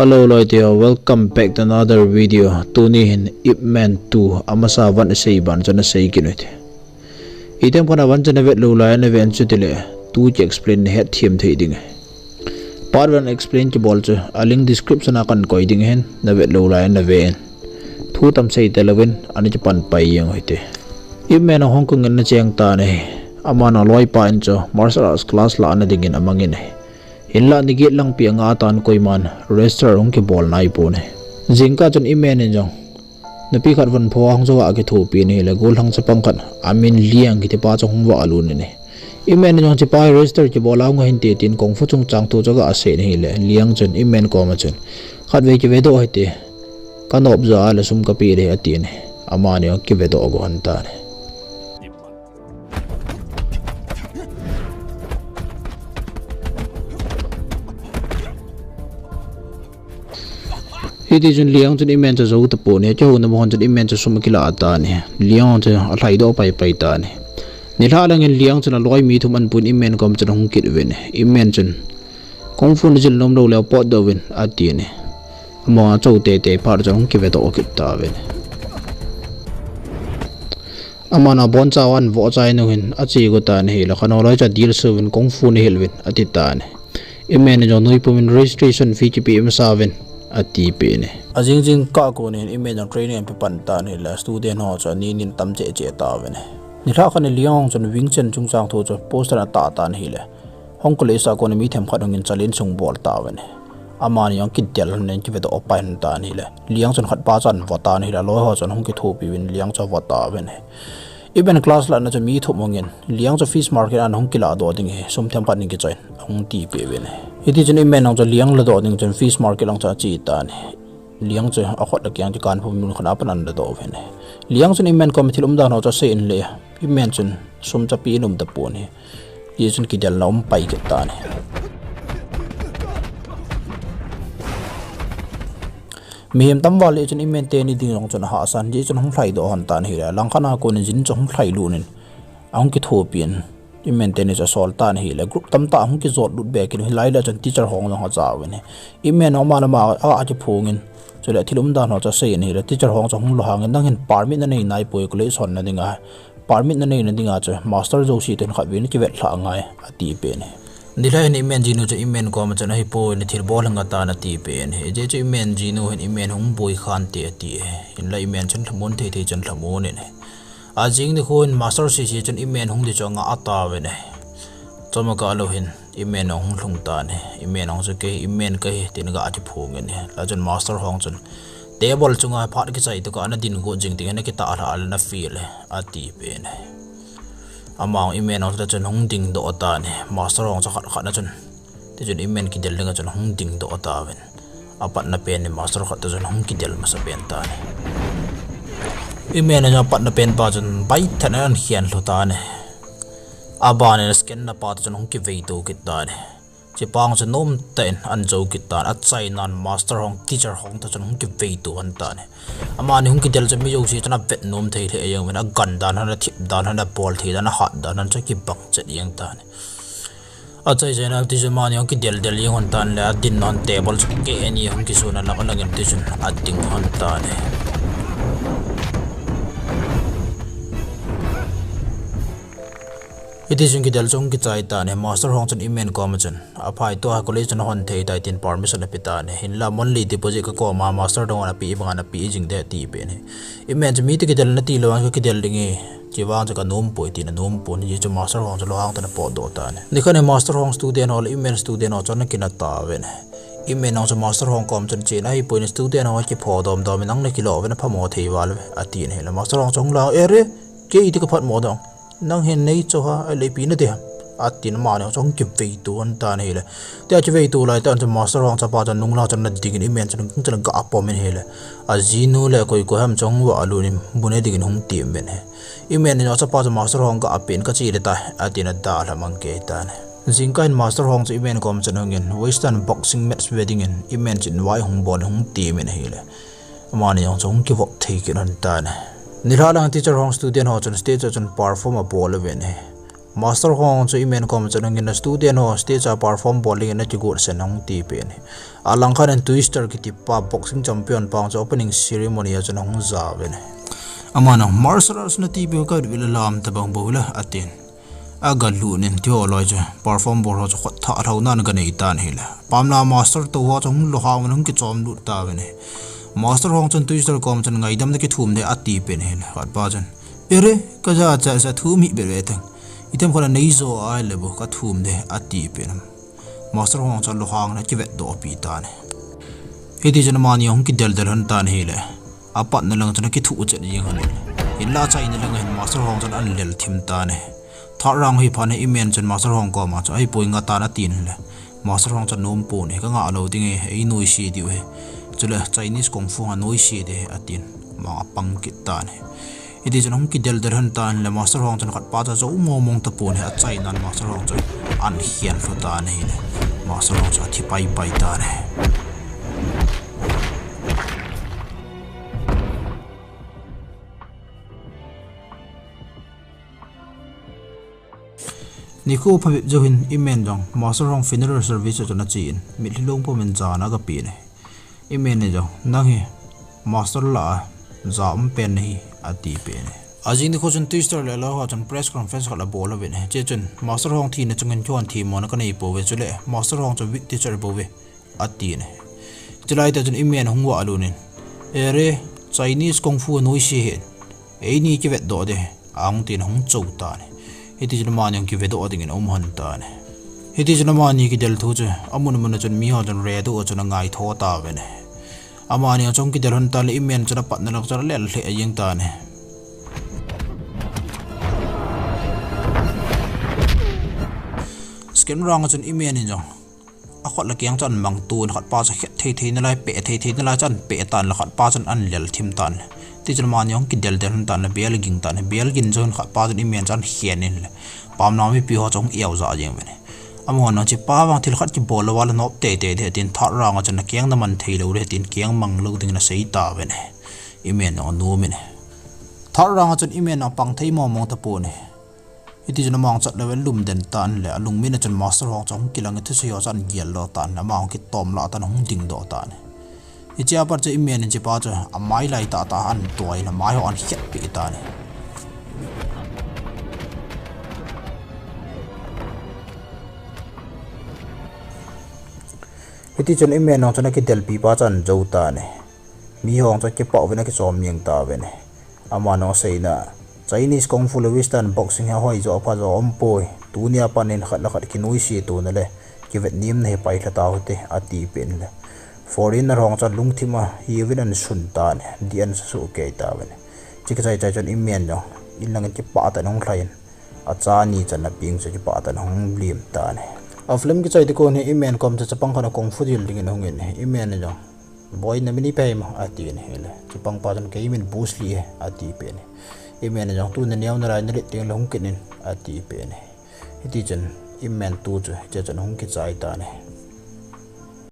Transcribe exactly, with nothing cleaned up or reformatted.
Hello loi te ho, welcome back to another video. Tuni hin Ip Man two amasa van asei ban chun asei kit u hite. Item khat a van chun avet lou lai ana ve in chutile two chu explain nahet them thei ding. Part one explain kibol chu a link description a kan koi ding ahin, navet lou lai ana ve in. Thu tam sei talou in ana kipan pai jeng u hite. Ip Man a Hong Kong in ana cheng tan ahi. Aman aloipa in chu martial arts class la ana dingin amangin ahi. Hinlah ni get langpi anga atan koiman register hung kibol nai pon ahi. Jingkah chun Ip Man in jong nupi khat von pho a hung jou a kithopi in ahile, gollhang chapang khat amin Liang kiti pa chu hung valut in ahi. Ip Man in jong hichepa hi register kibol a hung ahinte tin kung fu chungchang thu chu aga sei in ahile, Liang chun Ip Man koma chun, khatvei kivedoh hite, kanop ja a le sum kapeh ding ahi, atin ahi. Amani jong kivedoh go lhon tan ahi. Hitichun Liang chun Ip Man chu ajou tapon ahi, akihouna ma hon chun Ip Man chu sum akilah tan ahi. Liang chu alhaidoh paipai tan ahi. Nilhah langin Liang chun aloi mi thum ahin pui in Ip Man koma chun ahung kit uvin ahi. Ip Man chun, kung fu najil nom lou leh potdoh uvin, atin ahi. Ama achou teitei phat chun ahung kivedoh kit tauvin ahi. Aman aboncha ahin vohchai nu hin ache go tan ahile, khanou loi chu adilse uvin kung fu nahil uvin ati tan ahi. Ip Man in jong nuipum in registration fee kipeh masa uvin atipeh in ahi. Ajing jingkah kon in Ip Man jong training ahin pe pan tan ahile, student ho chu ani nin atam cheh cheh tauvin ahi. Nilhah khat in Liang chun Wing Chun chungchang thu chu poster a atah tan ahile, Hong Kong college a kon mi themkhat hungin challenge ahung bol tauvin ahi. Amani jong kidel lhon in kivedoh pai lhon tan ahile, Liang chun khatpa chu ahin vo tan ahile, aloi ho chun ahung kithopi uvin Liang chu avo tauvin ahi. Ip Man class lahna chu mi thum hungin, Liang chu fish market a ana hung kiladoh ding ahi, sum themkhat nakichoi in, ahung tipeh uvin ahi. Hitichun Ip Man jong chu Liang ladoh ding chun fish market lang chu ache tan ahi. Liang chu akhut le akeng chu kanphum mun khat a pat ana ladoh uvin ahi. Liang chun Ip Man koma thil umdan ho chu asei in ahile, Ip Man chun sum chu ape nom tapon ahi. Hitichun kidelna aum pai kit tan ahi. Mihem tam val le chun Ip Man teni ding jong chun ahahsa in, hitichun ahung lhaidoh lhon tan ahile, langkhat a kon in Jin chu ahung lhailut in, ahung kithopi in, Ip Man teni chu asol tan ahile, group tamtah ahung kijot lut be kit in, hilai le chun teacher Hong jong acha uvin ahi. Ip Man jong ama le ama a akiphong in, chule thil umdan ho chu asei in ahile, teacher Hong chu ahung lunghang in, nang hin permit nanei naipoi college honna dinga, permit nanei na dinga chu master jouse toh hin khatvei nakivetlhah ngai, atipeh in ahi. Nilhah in Ip Man jinu chu Ip Man koma chun, ahipoi, nathilbol hih in atan, atipeh in ahi. Hijeh chun Ip Man jinu hin Ip Man hung boi khante ati ahi. Hinlah Ip Man chun lhamon thei thei chun lhamon in ahi. Ajing nikho hin master sese chun Ip Man hung ding chu angah tauvin ahi. Chomkhat lou hin Ip Man ahung lhung tan ahi. Ip Man ahung chu, kei Ip Man kahi, tin aga kiphong in ahi. Hilai chun master Hong chun, table chunga phat kichai tokah nadin got jing ding ahi, nakitah lhah le nafail e, atipeh in ahi. Ama Ip Man ahung chu chun hung dingdoh tan ahi. Master Hong chu khat khat na chun, tichun Ip Man kidel dinga chun ahung dingdoh tauvin, apatna pen in master khat toh chun ahung kidel masa pen tan ahi. Ip Man in apatna pen pa chun baitha in ahin khen lhu tan ahi. Abanin scanner pa toh chun ahung kiveito kit tan ahi. Hichepa chu nomtah in ahin jou kit tan, achainan master Hong, teacher Hong toh chun ahung kiveito lhon tan ahi. Amani hung kidel chun mi jouse chun avet nom thei lheh jeng uvin, agan dan hon, athip dan hon, abol thei dan, ahat dan hon chu akibang chet jeng tan ahi. Achai chai nan tichun amani ahung kidel del jeng lhon tan le, adinna table chu keh ani ahung kisun a, alang alang in tichun ading lhon tan ahi. Hitichun kidel chu ahung kichai tan ahi, master Hong chun Ip Man koma chun, aphai, tua college chu nahon thei tai, tin permission ape tan ahi. Hinlah monthly deposit kakoma master Hong in apeh banga napeh jing ding, atipeh in ahi. Ip Man chun, mi toh kidel nati lou vang kakidel ding ahi, chuvang chu kanompoi, tin anompon ahi. Hijeh chun master Hong chu lunghang tah in apotdoh tan ahi. Nikhat in master Hong student ho le Ip Man student ho chu ana kinah tauvin ahi. Ip Man Hong chu master Hong koma chun achen, ahipoi, student ho hi kipho domdom in, nang nakilo uvin, aphamo thei val uve, atin ahile, master Hong chu ahung lang, ere, kei iti kaphatmo ding, nang hin neicho ham, ahile ipi nati ham, atin amani jong chu ahung kiveito lhon tan ahile. Tia kiveito lai tah chun master Hong chapa chun nunglang chun ana dingin, Ip Man chun, chun aga pom in ahile, ajinu le koi koi ham chu ahung valut in, bu ne dingin ahung tem uvin ahi. Ip Man in achapa chu master Hong aga peh in, kache ding tai, atin adalha mang kei tan ahi. Jingkah in master Hong chu Ip Man koma chun ahungin, Western boxing match ve dingin Ip Man chun invite ahung bol in ahung tem in ahile, amani jong chu ahung kivop thei kit lhon tan ahi. Nilhah lang teacher Hong student ho chun stage a chun perform abol uvin ahi. Master Hong chu Imen kom chun ahung in, student ho stage a perform bol dingin ana kigot sen, ahung tipeh in ahi. Alangkhat in Twister kitipa boxing champion pa chu opening ceremony a chun ahung jaovin ahi. Aman, martial arts nati bou ka vet le lam tabang bou le, atin. Agalut in tiho loi chu perform bol ho chu khut thah lhou nan ganei tan ahile. Pamna master tou ho chu hung lou hang in hung kichom lut tauvin ahi. Master Hong chun Twister kom chun ngaidam na kithum de atipeh in ahile. Khatpa chun, "Ere, kajachat sa thum hi beh beh tang. Ithemkhat anei jo ahile bou kathum de," atipeh in ahi. Master Hong chun lou hang in akivetdoh pi tan ahi. Hiti chun amani ahung kidel del lhon tan ahile. Apatna lang chun akithu chet jeng lhon in. Hinla achaina lang hin Master Hong chun ana lel thim tan ahi. Third round hi phat in Imen chun Master Hong koma chun, "Ahipoi, nga tan," atin ahile. Master Hong chun, "Nom pon ahi, kanga lou ding ahi, einoise diu ahi. Chule Chinese Kung Fu a noise ding ahi," atin. Amang apang kit tan ahi. Hiti chun ahung kidel del lhon tan ahile Master Hong chun khatpa chu ajou mong mong tapon ahi, achaina in Master Hong chu ana khen lhu tan ahile. Master Hong chu athi pai pai tan ahi. Nikho phabep jou hin Imen jong Master Hong funeral service a chun achen, mitlhi long pum in jana agapen ahi. Imen in jong, "Nang hi master lah a ja um pen nahi," atipeh in ahi. Ajing nikho chun Twister le aloi ho chun press conference khat abol uvin ahi. Hiche chun, "Master Hong thina chungin keiho themmo na kanei pouve, chule Master Hong chu weak teacher bouve," atin ahi. Chulai tah chun Imen ahung vah lut in, "Ere, Chinese Kung Fu noise ahi. Eini kivetdoh ding ahi," ahung tin ahung chou tan ahi. Hiti chun amani ahung kivetdoh dingin aum lhon tan ahi. Hiti chun amani kidel thu chu amun mun a chun miho chun ready a chun angaitho tauvin ahi. Amani ahung kidel lhon tan ahile Imen chun apatna lang chun alel lheh jeng tan ahi. Second round a chun Imen in jong akhut le akeng chu ana mangto in khatpa chu khet thei thei nalai, peh thei thei nalai chu ana peh tan ahile khatpa chun ana lel thim tan ahi. Hiti chun amani ahung kidel del lhon tan ahile bell aging tan ahi. Bell gin jou hin khatpa chun Imen chu ana khen in ahile pamna mipi ho chu ahung eojah jeng uvin ahi. Amahon, "Hichepa vang thil khat kibol lou a le nop tei tei ding ahi," tin, "Third round a chun nakeng naman thei lou ding ahi," tin keng mang lou dingin asei tauvin ahi. Imen jong anom in ahi. Third round a chun Imen jong apang thei mong mong tapon ahi. Hiti chun amang chat lou in alum den tan ahile, alungmin a chun Master Hong chu ahung kilang in thusei ho chu ana geldoh tan ahile, ama ahung kitom lah tan ahung dingdoh tan ahi. Hichea pat chun Imen in hichepa chu amai lai tah tah ana toi in amai ho ana khetpeh tan ahi. Hiti chun Imen jong chun akidelpi pa chu ana jou tan ahi. Miho jong chu akipah uvin akichom jeng tauvin ahi. Ama jong aseina, "Chinese Kung Fu le Western Boxing hi ahoi jo apha jo aumpoi. Tunia pat in khat le khat kinoise tona le kivet nemna hi pailha tau hite," atipeh in ahile, foreigner ho jong chu alungthim a hiuvin ana sun tan ahi, dih ana sasuh kei tauvin ahi. Hiche kichai chai chun Imen jong in langin kipah tah in ahung lhai in, acha ni channa peng chu kipah tah in ahung lem tan ahi. A film kichai ding kon hi Imen kom chu chapang khat a Kung Fu dil dingin ahung in ahi. Imen in jong, "Boy, namin ipi ham?" atin ahile, chapang pa chun, "Kei min Bruce Lee ahi," atipeh in ahi. Imen in jong, "Tun naneo nalai, nalet tengle hung kit in," atipeh in ahi. Hiti chun Imen two chu hichea chun ahung kichai tan ahi.